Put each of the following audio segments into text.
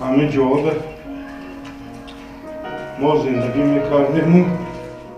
Ҳамин ҷода мо зиндагӣ мекардему.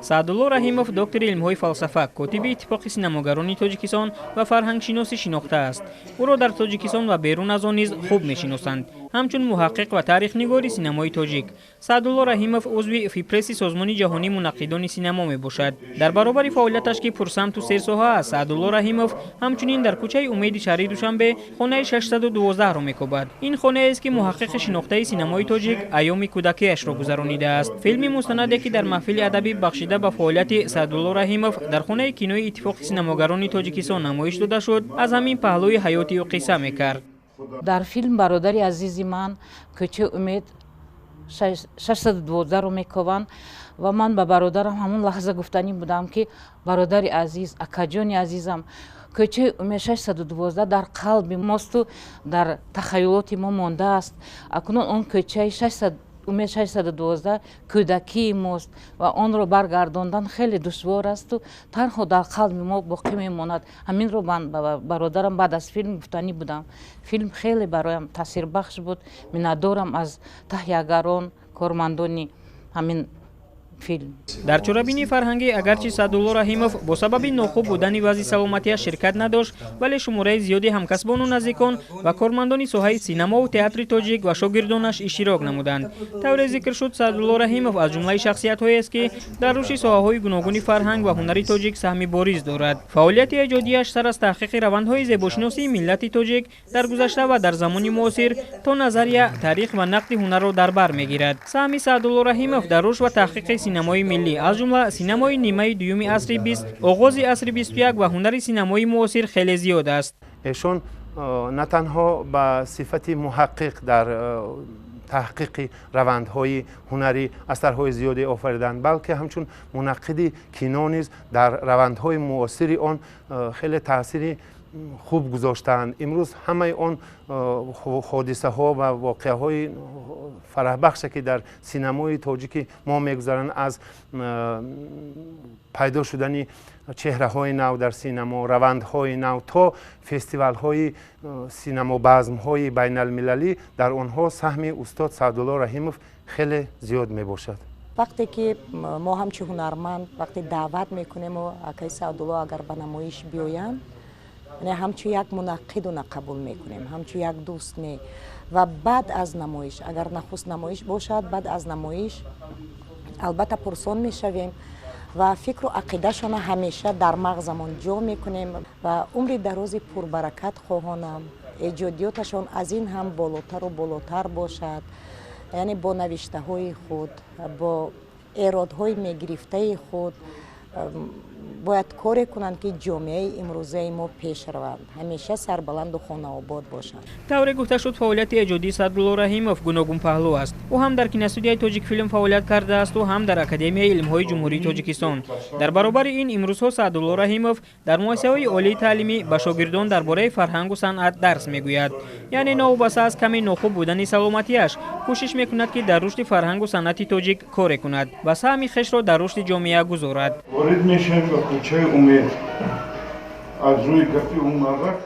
Саъдулло Раҳимов доктори илмҳои фалсафа, котиби Иттифоқи синамогарони Тоҷикистон ва фарҳангшиноси шинохта аст. Ӯро дар Тоҷикистон ва берун аз он низ хуб мешиносанд ҳамчун муҳаққиқ ва таърихнигори синамои тоҷик. Саъдулло Раҳимов узви Фипреси Созмони ҷаҳонии мунаққидони синамо мебошад. Дар баробари фаъолияташ, ки пурсамту серсоҳа аст, Саъдулло Раҳимов ҳамчунин дар кӯчаи Умеди шаҳри Душанбе хонаи 612-ро мекобад. Ин хонеест, ки муҳаққиқи шинохтаи синамои тоҷик айёми кӯдакиашро гузаронидааст. Филми мустанаде, ки дар маҳфили адабӣ бахшида ба фаъолияти Саъдулло Раҳимов дар хонаи кинои Иттифоқи синамогарони Тоҷикистон намоиш дода шуд, аз ҳамин паҳлӯи ҳаёти ӯ қисса мекард. Дар филм бародари азизи ман кӯчаи Умед 612-ро мекованд ва ман ба бародарам ҳамон лаҳза гуфтанӣ будам, ки бародари азиз, акаҷони азизам, кӯчаи Умед 612 дар қалби мосту дар тахаюлоти мо мондааст. Акнун он кӯчаи Умед 612 кӯдакии мост ва онро баргардондан хеле душвор асту танҳо дар қалби мо боқӣ мемонад. Ҳаминро ман ба бародарам баъд аз филм гуфтанӣ будам. Филм хеле бароям таъсирбахш буд. Миннатдорам аз таҳиягарон, кормандони ҳамин филм. Дар чорабинии фарҳангӣ агарчи Саъдулло Раҳимов бо сабаби нохуб будани вазъи саломатиаш ширкат надошт, вале шумораи зиёди ҳамкасбону наздикон ва кормандони соҳаи синамову театри тоҷик ва шогирдонаш иштирок намуданд. Тавре зикр шуд, Саъдулло Раҳимов аз ҷумлаи шахсиятҳоест, ки дар рушди соҳаҳои гуногуни фарҳанг ва ҳунари тоҷик саҳми бориз дорад. Фаъолияти эҷодиаш сар аз таҳқиқи равандҳои зебошиносии миллати тоҷик дар гузашта ва дар замони муосир то назария, таърих ва нақди ҳунарро дар бар мегирад. Саҳми Саъдулло Раҳимов дар рушд ва таҳқиқи синамои миллӣ, аз ҷумла синамои нимаи дуюми асри 20, оғози асри 21 ва ҳунари синамои муосир хеле зиёд аст. Эшон на танҳо ба сифати муҳаққиқ дар таҳқиқи равандҳои ҳунарӣ асарҳои зиёде офариданд, балки ҳамчун мунаққиди кино низ дар равандҳои муосири он хеле таъсири хуб гузоштаанд. Имрӯз ҳамаи он ҳодисаҳо ва воқеаҳои фараҳбахше, ки дар синамои тоҷики мо мегузаранд, аз пайдо шудани чеҳраҳои нав дар синамо, равандҳои нав то фестивалҳои синамобазмҳои байналмилалӣ, дар онҳо саҳми устод Саъдулло Раҳимов хеле зиёд мебошад. Вақте ки мо ҳамчун ҳунарманд вақте даъват мекунему акаи Саъдулло агар ба намоиш биёянд, яъне ҳамчун як мунаққидуна қабул мекунем, ҳамчун як дӯст не. Ва баъд аз намоиш, агар нахуст намоиш бошад, баъд аз намоиш албатта пурсон мешавем ва фикру ақидашона ҳамеша дар мағзамон ҷо мекунем. Ва умри дарози пурбаракат хоҳонам, эҷодиёташон аз ин ҳам болотару болотар бошад, яъне бо навиштаҳои худ, бо эродҳои мегирифтаи худ бояд коре кунанд, ки ҷомеаи имрӯзаи мо пеш раванд, ҳамеша сарбаланду хонаобод бошанд. Тавре гуфта шуд, фаъолияти эҷодии Саъдулло Раҳимов гуногунпаҳлӯ аст. Ӯ ҳам дар киностудияи Тоҷикфилм фаъолият кардаасту ҳам дар Академияи илмҳои Ҷумҳурии Тоҷикистон. Дар баробари ин, имрӯзҳо Саъдулло Раҳимов дар муассисаҳои олии таълимӣ ба шогирдон дар бораи фарҳангу санъат дарс мегӯяд. Яъне новобаста аз каме нохуб будани саломатиаш, кӯшиш мекунад, ки дар рушди фарҳангу санъати тоҷик коре кунад ва саҳми хешро дар рушди ҷомеа гузорад. Ворид мешавем ба кӯчаи Умед аз рӯи гапи он мардак.